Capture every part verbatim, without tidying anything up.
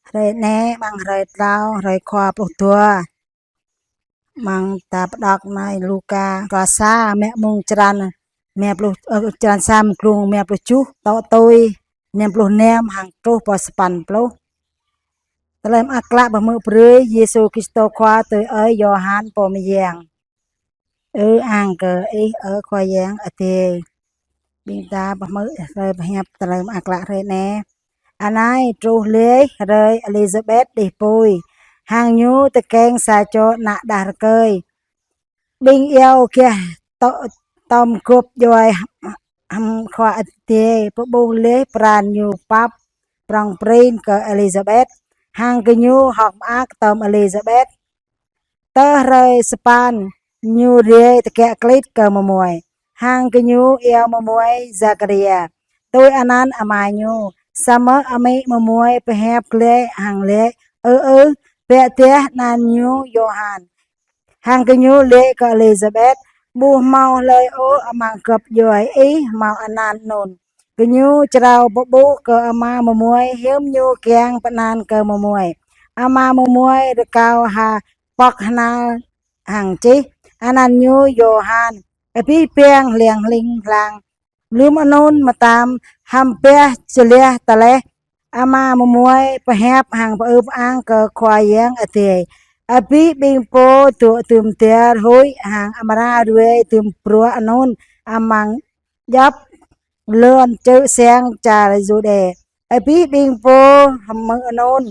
Hrơi anai amăng hrơi tlâo, hrơi khua pluh dua. Amăng ta pơđok nai Luka, glô sa, mă mơ̆ng črăn rơma pluh, ơ, črăn sa mơ̆ng glông rơma pluh tơjuh, tŏ tui năm pluh năm hăng truh pơ sapăn pluh. Tơlơi mơak klă pơhmư̆ brơi Yêsu Kristô Khua tui ơi Yôhan Pô Mơyang. Ư ang kơ Ih, ơ Khua Yang Adai. Ƀing ta pơhmư̆ hrơi pơhiăp tơlơi mơak klă hrơi anai. Anai truh laih hrơi Êlisabet đih apui, hăng ñu tơkeng sa čô ană đah rơkơi. Ƀing iâu gah tŏ-, tŏm gŏp djuai hăng Khua Adai pơƀuh laih pran ñu pap prŏng prin kơ Êlisabet, hăng gơñu hơ̆k mơak tŏm Êlisabet. Tơ hrơi sapăn, ñu rai tơkă klĭt kơ mơmuai, hăng gơñu iâu mơmuai Zakaria, tui anăn ama ñu. Samơ̆ amĭ mơmuai pơhiăp glaĭ hăng laĭ: Ơ ơ, biă dah anăn ñu Yôhan. Hăng gơñu laĭ kơ Êlisabet: Ƀu hmâo hlơi ôh amăng gŏp djuai ih hmâo anăn anŭn. Gơñu črâo pơƀuh kơ ama mơmuai hiư̆m ñu kiăng pơanăn kơ mơmuai. Ama mơmuai rơkâo ha pŏk hnal hăng čih: Anăn ñu Yôhan. Abih bang hliăng hling hlang lơ̆m anŭn mơtam hăm bah jơlah tơleh ama mơmuai pơhiăp hăng pơư pơang kơ Khua Yang Adai. Abih ƀing pô dŏ tŭm dar huĭ hăng amra ruai tŭm bruă anŭn amăng djŏp lŏn čư̆ siăng čar Yuđê. Abih ƀing pô hmư̆ anŭn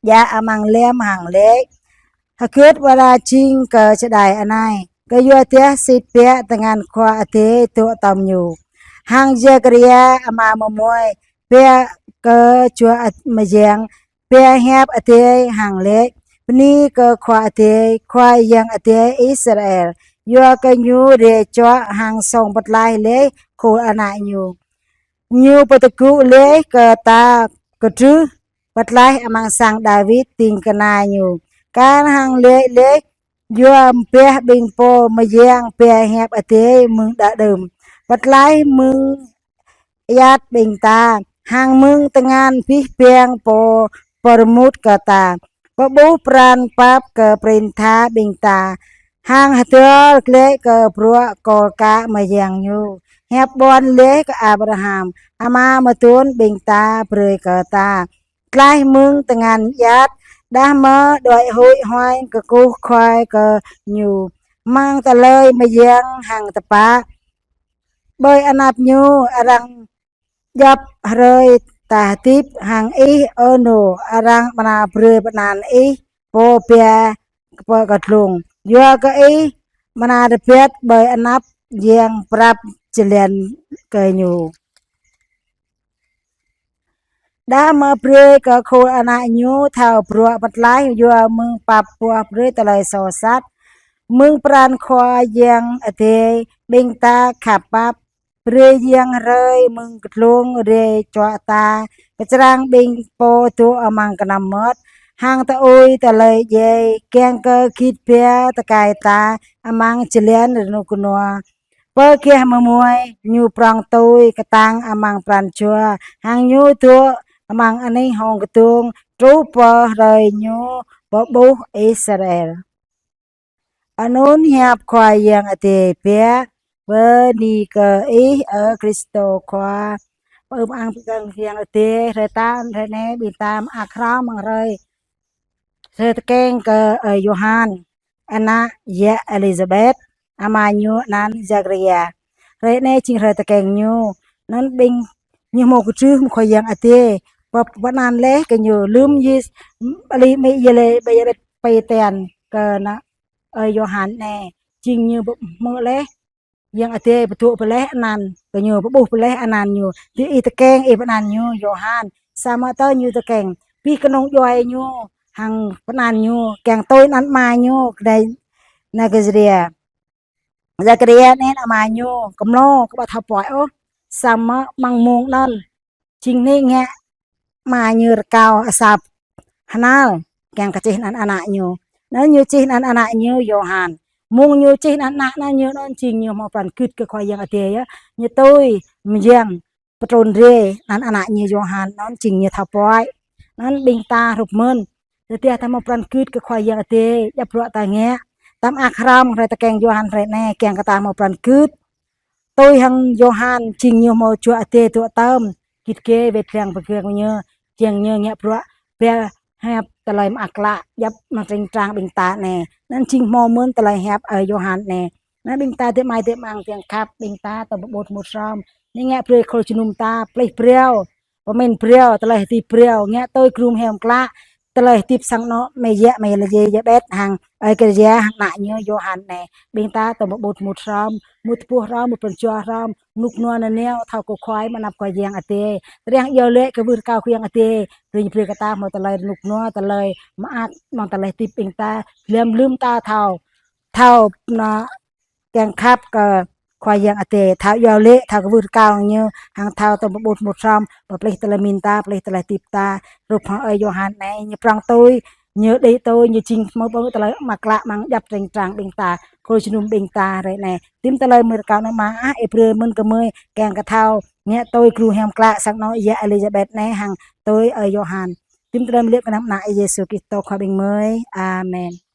djă amăng lăm hăng laĭ: Hơget wơ̆t jing kơ čơđai anai, kơyua dah sĭt biă tơngan Khua Adai dŏ tŏm ñu. Hăng Zakaria ama mơmuai biă kơ Jua Mơyang, biă hiăp Adai hăng laĭ: Bơni kơ Khua Adai, Khua Yang Adai Israel, yua kơ ñu rai čuă hăng song pơtlaih laih khul ană ñu. Ñu pơtơgŭ laih kơ ta kơdrưh pơtlaih amăng sang Dawid ding kơna ñu. Kar hăng laĭ laih yua bah ƀing pô mơyang biă hiăp Adai mơ̆ng đă đưm, pơtlaih mơ̆ng ayăt ƀing ta, hăng mơ̆ng tơngan abih bang pô pơrơmut kơ ta, pơƀuh pran pap kơ prin tha ƀing ta, hăng hơdơr glaĭ kơ bruă kol kă mơyang ñu. Hiăp ƀuăn laih kơ Abraham, ama mơduôn ƀing ta brơi kơ ta, tlaih mơ̆ng tơngan ayăt, đah mơ̆ đuaĭ huĭ huai kơkuh khoi kơ ñu, amăng tơlơi mơyang hăng tơpă. Ƀơi anăp ñu arăng djŏp hrơi ta hơdip, hăng ih, ơ Nô, arăng amra brơi pơanăn ih pô biă pơ kơdlông, yua kơ ih amra rơbat ƀơi anăp Yang prap jơlan kơ ñu. Đah mơ̆ brơi kơ khul ană ñu thâo bruă pơtlaih yua mơ̆ng pap boh brơi tơlơi soh sat. Mơ̆ng pran Khua Yang Adai ƀing ta khăp pap, brơi yang hrơi mơ̆ng kơdlông rai čuă ta, pơčrang ƀing pô dŏ amăng kơnăm mơmŏt, hăng tơui tơlơi djai, kiăng kơ git ba tơkai ta amăng jơlan rơnŭk rơnua. Pơ gah mơmuai, ñu prŏng tui kơtang amăng pran jua, hăng ñu dŏ amăng anih hông kơdông, truh pơ hrơi ñu pơƀuh Israel. Anŭn hiăp Khua Yang Adai biă. Bơni kơ Ih, ơ Kristô Khua. Pơư pơang pơkơ̆ng Yang Adai, hrơi ta, hrơi anai ƀing ta mơak hrŏm mơ̆ng hrơi, hrơi tơkeng kơ, ơ, Yôhan, ană yă Êlisabet, ama ñu anăn Zakaria. Hrơi anai jing hrơi tơkeng ñu. Anŭn ƀing ñu hmâo kơdrưh mơ̆ng Khua Yang Adai pơ-, pơanăn laih kơ ñu. Lơ̆m Yês-, ƀơi lĕ mĭ Êlisabet pơtăn kơ ană, ơ, Yôhan anai, jing ñu pơhmư̆ laih Yang Adai pơdŏ pơleh anăn kơ ñu, pơƀuh pơleh anăn ñu. Tui ih tơkeng, ih pơanăn ñu Yôhan. Samơ̆ tơ ñu tơkeng, abih kơnung djuai ñu hăng pơanăn ñu kiăng tui anăn ama ñu, kơđai ană Zakaria. Zakaria anŭn ama ñu kơmlô, kơ ƀu thâo pơhiăp ôh. Samơ̆ amăng mông anŭn jing anai ngă ama ñu rơkâo asăp hnal, kiăng kơ čih anăn ană ñu. Anŭn ñu čih anăn ană ñu Yôhan. Mông ñu čih anăn ană, ană ñu anŭn jing ñu hmâo pran gĭt kơ Khua Yang Adai yơh. Ñu tui mơyang pơtrŭn rai anăn ană ñu Yôhan, anŭn jing ñu thâo pơhiăp. Anŭn ƀing ta hrup mơ̆n. Tơdah ta hmâo pran gưt kơ Khua Yang Adai, djăp bruă ta ngă. Ta mơak hrŏm hrơi tơkeng Yôhan hrơi anai, kiăng kơ ta hmâo pran gưt. Tui hăng Yôhan, jing ñu hmâo Jua Adai dŏ tơm, git gai wĕt lăng pơgang ñu, jing ñu ngă bruă, ba hiăp tơlơi mơak klă, djăp amăng tring trang ƀing ta anai. Anŭn jing hmâo mơ̆n tơlơi hiăp ơi Yôhan anai. Anŭn ƀing ta dêh mai dêh mang kiăng khăp, ƀing ta tơm pơƀut mŭt hrŏm. Anai ngă brơi khul jơnum ta, plih brơi. Pơmĭn brơi, tơlơi hơdip brơi, ngă tui gru hiam klă, tơlơi hơdip sang anŏ, mơ̆ yă, mơ̆ Êlisabet hăng ơi Zakaria hăng ană ñu Yôhan anai. Ƀing ta tơm pơƀut mŭt hrŏm, mŭt tơƀuh hrŏm, mŭt pran jua hrŏm, rơnŭk rơnua nanao, thâo kơkuh mơ̆ng anăp Khua Yang Adai. Triăng iâu laĭ kơ wơ̆t rơkâo Khua Yang Adai. Brơi ñu brơi kơ ta hmâo tơlơi rơnŭk rơnua, tơlơi mơak, amăng tơlơi hơdip ƀing ta. Lơ̆m lơ̆m ta thâo, thâo anŏ kiăng khăp kơ Khua Yang Adai, thâo iâu laĭ, thâo kơ wơ̆t rơkâo ñu, hăng thâo tơm pơƀut mŭt hrŏm, pơplih tơlơi pơmĭn ta, pơplih tơlơi hơdip ta, hrup hăng ơi Yôhan anai, ñu prŏng tui, ñu đĭ tui, ñu jing hmâo ƀơ̆ng tơlơi mơak klă amăng djăp tring trang ƀing ta, khul jơnum ƀing ta hrơi anai. Tĭm tơlơi mơ̆ rơkâo anŭn mơ̆ ah, ih brơi mơ̆n kơ mơi, kiăng kơ thâo, ngă tui gru hiam klă sang anŏ yă Êlisabet anai, hăng tui ơi Yôhan. Tĭm tơlơi mơ̆ laĭ kơnăm ană Yêsu Krist Khua ƀing mơi. Amen.